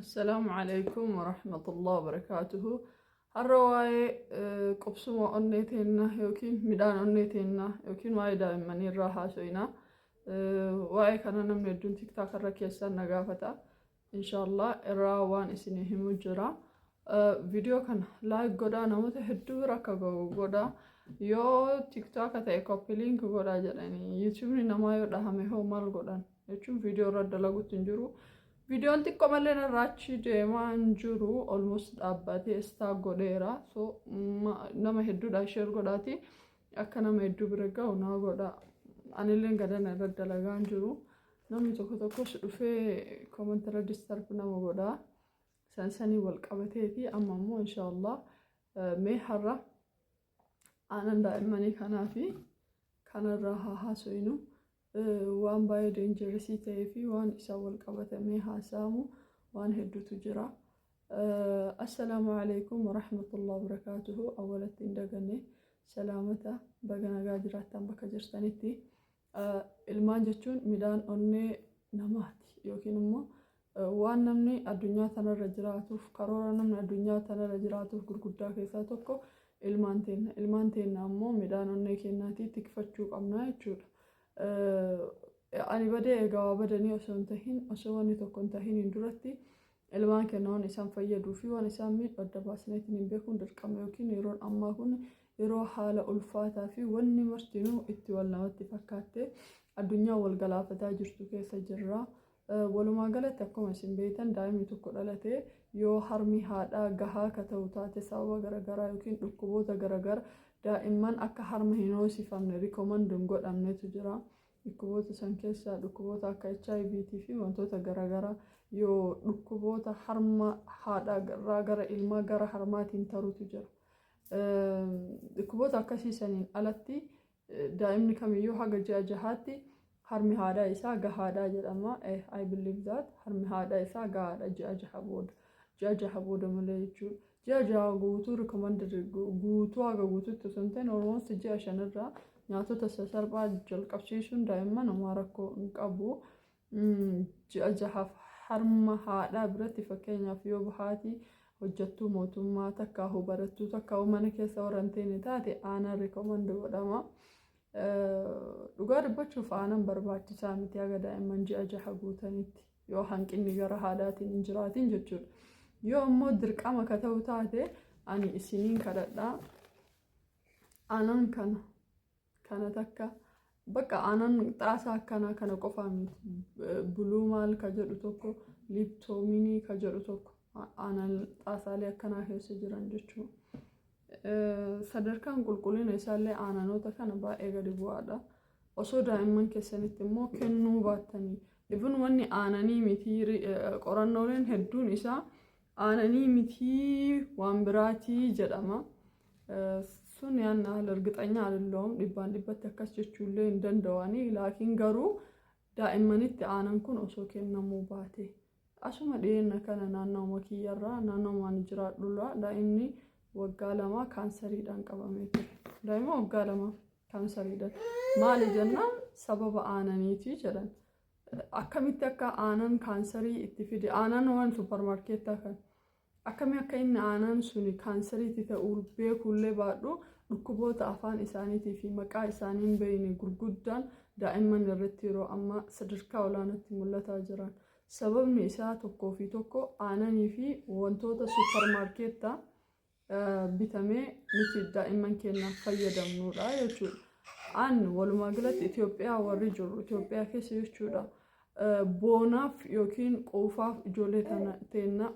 Assalaamu alaikum warahmatullahi wabarakaatuhu. Har'a waa'ee qubsuma onnee teennaa yookiin midhaan onnee teennaa yookiin waa'ee daa'immanii irraa haasofna. Waa'ee kana namni hedduun TikTok irra keessaan na gaafata. Inshaallah irraa waan isinii himu jira. Viidiyoo kana like godhaa, namoota hedduu bira akka gahu godhaa. Yoo TikTok ta'e copy link godhaa jedhanii, YouTube'n namaa yoo dhahame hoo maal godhan jechuun viidiyoo irra dalaguutti hin jiru. Viidiyoon xiqqoo malee narraa achi deemaa hin jiru. Almost dhaabbatee stuck godheera. So nama hedduudhaan share godhaati. Akka nama hedduu bira gahu naa godha. Anillee gadana irra dalagaa hin jiru. Namni tokko tokkos dhufee comment irra disturb nama godha. San sanii wal qabateeti amma immoo inshaallah mee har'a aannan daa'immanii kanaa fi kanarraa haa haasofnu. Waan baay'ee dangerous ta'ee fi waan isaan wal qabatamee haasa'amu waan hedduutu jira. Assalaamu alaikum warahmatullahi wabarakaatuhu. Awwalatti hin daganne, salaamata, baga nagaa jiraattan bakka jirtanitti. Ilmaan jechuun midhaan onnee namaati yookiin immoo waan namni addunyaa tanarra jiraatuuf, karoora namni addunyaa tanarra jiraatuuf gurguddaa keessaa tokko ilmaan teenna. Ilmaan teenna ammoo midhaan onnee keenyaatii, tikfachuu qabna jechuudha. Ani badee egaa waa badanii osoo hin tahin, osoo wanni tokko hin tahin hin duratti, ilmaan keenya waan isaan fayyaduu fi waan isaan miidhu adda baasneetiin hin beekuun dirqama, yookiin yeroon ammaa kun yeroo haala ulfaataa fi wanni martinuu itti wal namatti fakkaattee addunyaa wal galaafataa jirtu keessa jirra. Walumaa galatti, akkuma isin beektan, daa'imni tokko dhalatee yoo harmi haadhaa gahaa ka ta'u taate, sababa garaagaraa yookiin dhukkuboota garaagaraa daa'imman akka harma hin hoosifamne recommend hin godhamnetu jira. Dhukkuboota san keessaa dhukkuboota akka HIV fi wantoota garaagaraa, yoo dhukkuboota harma haadhaa irraa gara ilmaa gara harmaatiin tarutu jira. Dhukkuboota akkasii saniin alatti daa'imni kamiyyuu haga ji'a 6tti harmi haadhaa isaa gahaadhaa jedhama. I believe that harmi haadhaa isaa gahaadha ji'a 6 booda. Ji'a 6 booda malee jechuudha. Ji'a 6 guutuu recommended guutuu, haga guutuutti osoo hin ta'in, almost ji'a 5rraa nyaatota sasalphaa jalqabsiisuun daa'imman homaa rakkoo hin qabu. Ji'a 6f harma haadhaa biratti, fakkeenyaaf yoo haati hojjettuu mootummaa takka barattuu takka mana keessa warra hin teene taate, aanan recommend godhama. Dhugaa dubbachuuf aanan barbaachisaa miti haga daa'imman ji'a 6 guutanitti, yoo hanqinni gara haadhaatiin hin jiraatin jechuudha. Yoo immoo dirqama ka ta'u taate, ani isiniin kadhadhaa, aanan kana takka bakka aanan xaasaa akkanaa kana qofaa miti, buluu maal ka jedhu tokko, Liptominii ka jedhu tokko, aanan xaasaalee akkanaa keessa jiran jechuudha. Sadarkaan qulqullina isaallee aananoota kana baay'ee gadi bu'aadha. Osoo daa'imman keessanitti immoo kennuu baattanii, even wanni aananii miti, qorannooleen hedduun isaa aananii mitii waan biraatii jedhama. Sun yaan haala እርግጠኛ አይደለሁም, dhibbaan dhibbatti akkas jechuullee hin danda'anii, laakiin garuu daa'immanitti aanan kun osoo kennamuu baate. Asuma dhiyeenya kana naannoo kiyyarraa, naannoo ani jiraadhurraa, daa'imni waggaa 2 kaansariidhaan qabamee ture. Daa'ima waggaa 2 kaansariidhaan. Maali jennaan, sababa aananiiti jedhan. Akkamitti akka aanan kaansarii itti fide, aanan waan supermarketaa kan akkamii akka inni aanan suni kaansariitti ta'uu beekullee baadhu, dhukkuboota afaan isaaniitii fi maqaa isaanii hin beekne gurguddaan daa'imman irratti yeroo ammaa sadarkaa olaanaatti mul'ataa jiran. Sababni isaa tokkoo fi tokko aananii fi wantoota supermarketaa bitamee nuti daa'imman keenyaaf fayyadamnudha jechuudha. Aan walumaa galatti Itoophiyaa warri jiru, Itoophiyaa keessa jechuudha. Boonaaf yookiin quufaaf ijoollee teenna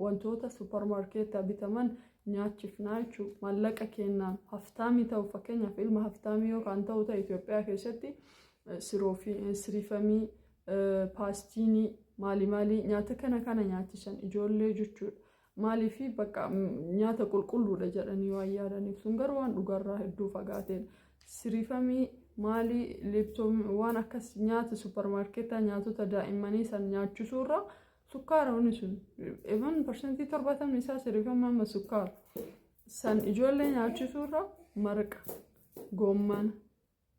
wantoota supermarketaa bitaman nyaachifnaa jechuudha. Maallaqa kennaan haftaamii ta'u, fakkeenyaaf ilma haftaamii yookaan ta'u ta'e, Itoophiyaa keessatti siriifamii, paastiinii, maalii maalii, nyaata kana kana nyaachisan ijoollee jechuudha. Maaliif? Bakka nyaata qulqulluudha jedhanii waan yaadaniif. Sun garuu waan dhugarraa hedduu fagaateedha. Siriifamii maalii, Lipton, waan akkas nyaata supermarketaa, nyaatota daa'immanii san nyaachisuurra, sukkaara wanni sun even 70% isaa siriifama amma sukkaara. San ijoollee nyaachisuurra marqa, goommana,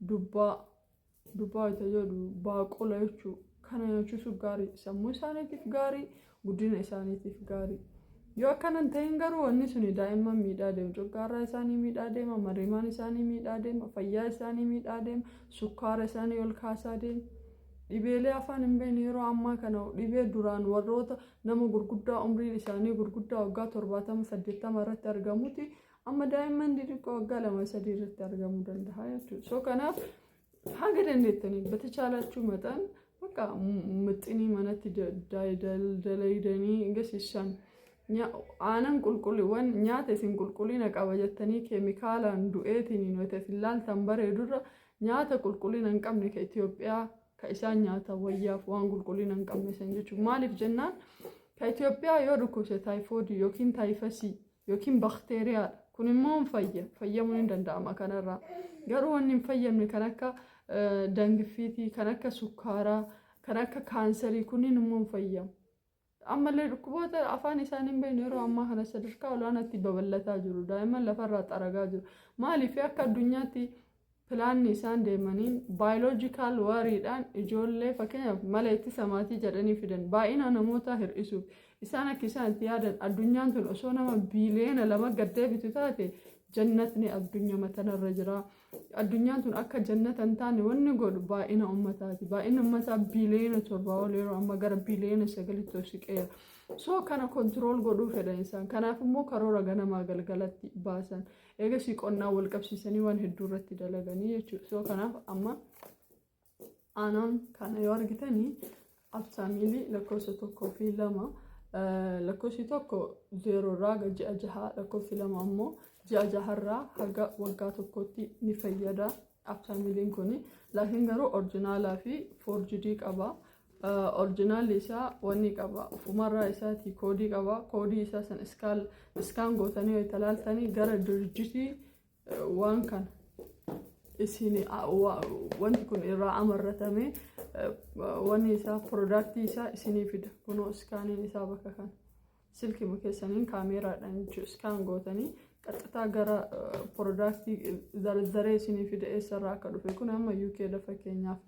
dubbaa, dubbaa isa jedhu baaqula jechuudha. Kana nyaachisuu gaarii, sammuu isaaniitiif gaarii. Guddina isaaniitiif gaarii. Yoo akkana hin ta'in garuu wanni suni daa'imman miidhaa deema. Coggaarraa isaanii miidhaa deema, marrimaan isaanii miidhaa deema, fayyaa isaanii miidhaa deema, sukkaara isaanii ol kaasaa deema. Dhibeelee afaan hin beekne yeroo ammaa kana, dhibee duraan warroota nama gurguddaa, umriin isaanii gurguddaa, waggaa 70, 80 irratti argamuti amma daa'imman xixiqqoo waggaa 2, 3 irratti argamuu danda'a jechuudha. So kanaaf haga dandeettanii በተቻላችሁ መጠን በቃ mixinii manatti dalaydanii gasiisan aanan qulqulliiwwan nyaata isin qulqullina qaba jettanii keemikaalaan du'eetiin nuti isin laaltan bareedurra, nyaata qulqullina hin qabne ka Itoophiyaa ka isaan nyaata wayyaaf waan qulqullina hin qabne san jechuudha. Maaliif jennaan, ka Itoophiyaa yoo dhukkubse taayifoodii yookiin taayifasii yookiin bakteeriyaadha. Kun immoo hin fayya, fayyamuun hin danda'ama kanarraa. Garuu wanni hin fayyamne kan akka dangiffiitii, kan akka sukkaaraa, kan akka kaansarii kunniin immoo hin fayyamu. Ammallee dhukkuboota afaan isaanii hin beekne yeroo ammaa kana sadarkaa olaanaatti babal'ataa jiru. Daa'imman lafarraa xaragaa jiru. Maaliif? Akka addunyaatti pilaanni isaan deemaniin biological wariidhaan ijoollee, fakkeenyaaf, mala ittisa maatii jedhanii fidan, baay'ina namootaa hir'isuuf. Isaan akka isaan itti yaadan, addunyaan tun osoo nama biiliyoona 2 gad deebitu taate jannatni addunyaa tanarra jira. Addunyaan tun akka jannata hin taane wanni godhu baay'ina ummataati. Baay'inni ummataa biiliyoona 7 ol, yeroo amma gara biiliyoona 9tti ol siqeera. So kana control godhuu fedhan isaan. Kanaaf immoo karoora ganamaa galgalatti baasan. Eegasii qonnaa wal qabsiisanii waan hedduu irratti dalaganii jechuudha. So kanaaf amma aanaan kana yoo argitanii, Aptamilii lakkoofsa 1 fi 2, lakkoofsi 1 zeeroorraa haga ji'a 6, lakkoofsi 2 ammoo ji'a 6rraa haga waggaa 1tti ni fayyada. Aptamiliin kun laakiin garuu originalaa fi forgedii qaba. Originalli isaa wanni qaba, ofumarraa isaatii koodii qaba. Koodii isaa san scan gootanii yoo talaaltanii gara dirjitii waan kana isin wanti kun irraa amarratame, wanni isaa, productii isaa isinii fida. Kunoo scaniin isaa bakka kana, silkima keessaniin kaameeraadhaan jechuudha, scan gootanii qaxxitaa gara productii zarzaree isinii fida, eessarraa akka dhufe. Kun amma UK dha fakkeenyaaf.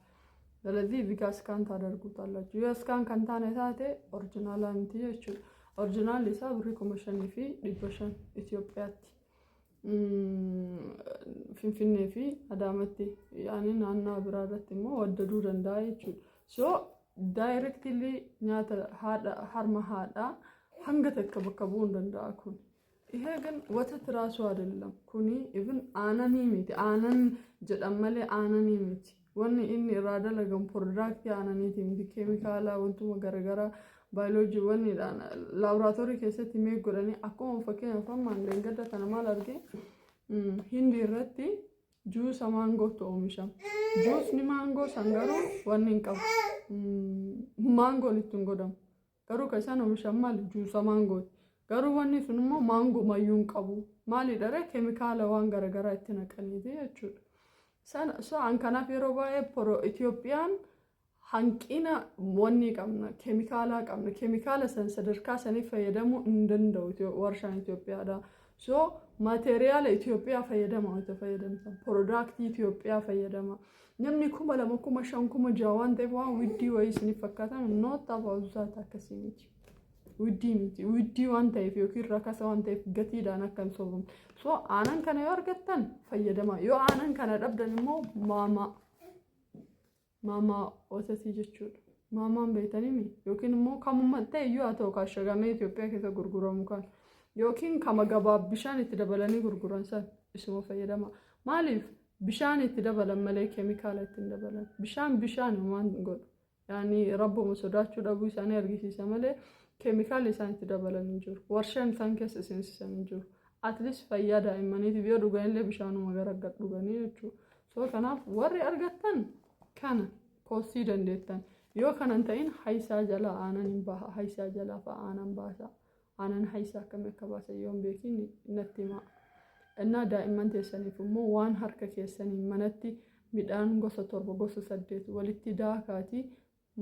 ስለዚህ እዚህ ጋር scan ታደርጉታላችሁ። Yoo scan kan taane taate originalaa miti jechuudha. Originalli isaa birrii 5500 Itoophiyaatti. Finfinnee fi Adaamatti, yaani naannoo biraa irratti immoo waddaduu danda'a jechuudha. So directly nyaata haadha, harma haadhaa hanga takka bakka bu'uu hin danda'a kun. ይሄ ግን ወተት ራሱ አይደለም kuni, even aananii miti. Aanan jedhan malee aananii miti. Wanni inni irraa dalagamu productii aananiiti miti. Keemikaalaa wantuma garagaraa baayoloojii wanniidhaan laaboraatoorii keessatti meek godhanii. Akkuma fakkeenyaaf ammaan leengadda kana maal argee, Hindii irratti juusa maangootu oomishama. Juusni maangoo san garuu wanni hin qabu. Maangoon itti hin godhamu. Garuu kan isaan oomishan maali? Juusa maangooti. Garuu wanni sun immoo maangoo mayyuu hin qabu. Maalidha ree? Keemikaala waan garagaraa itti naqaniiti jechuudha. So an kanaaf yeroo baay'ee Itoophiyaan hanqina wanni qabna, keemikaalaa qabna. Keemikaala san sadarkaa saniif fayyadamuu hin danda'u warshaan Itoophiyaadha. So materiala Itoophiyaa fayyadama, wanta fayyadamtan productii Itoophiyaa fayyadama. Namni 2000, 5000, 6000 waan ta'eef waan widdii wayii isiniif fakkaatan, not about that, akkasii miti. Widdii miti, widdii waan ta'eef yookiin rakasa waan ta'eef gatiidhaan akka hin soobamne. So aanan kana yoo argattan fayyadama. Yoo aanan kana dhabdan immoo maamaa, maamaa ወተtii jechuudha. Maamaan beektanii yookiin immoo kamuma ta'e iyyuu haa ta'u, kaashagamee Itoophiyaa keessa gurguramu kan yookiin kama gabaa bishaan itti dabalanii gurguran san isuma fayyadama. Maaliif? Bishaan itti dabalan malee keemikaala itti hin dabalan. Bishaan bishaan waan godhu. Yaani rabbuma sodaachuu dhabuu isaanii argisiisa malee keemikaalli isaan itti dabalan hin jiru. Warshaan isaan keessa seensisan hin jiru. At least fayyaa daa'immaniitiif yoo dhuganillee bishaanuma gara gad dhuganii jechuudha. So kanaaf warri argattan kana koosii dandeettan. Yoo kana hin ta'in haayisaa jalaa aanan hin baha. Haayisaa jalaa fa'a aanan baasa. Aanan haayisaa akkamii akka baasan yoo hin beekin natti himaa. Innaa daa'imman teessaniif immoo waan harka keessanii manatti midhaan gosa torba, gosa saddeet walitti daakaatii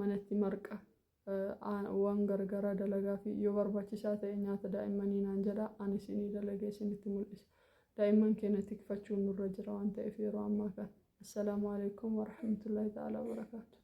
manatti marqa waan garagaraa dalagaa fi yoo barbaachisaa ta'e nyaata daa'immanii naan jedha, ani isinii dalagee isinitti mul'isa. Daa'imman keenya tikfachuun nurra jira waan ta'eef yeroo ammaa kana. Assalaamu alaikum warahmatullahi ta'ala wabarakaatu.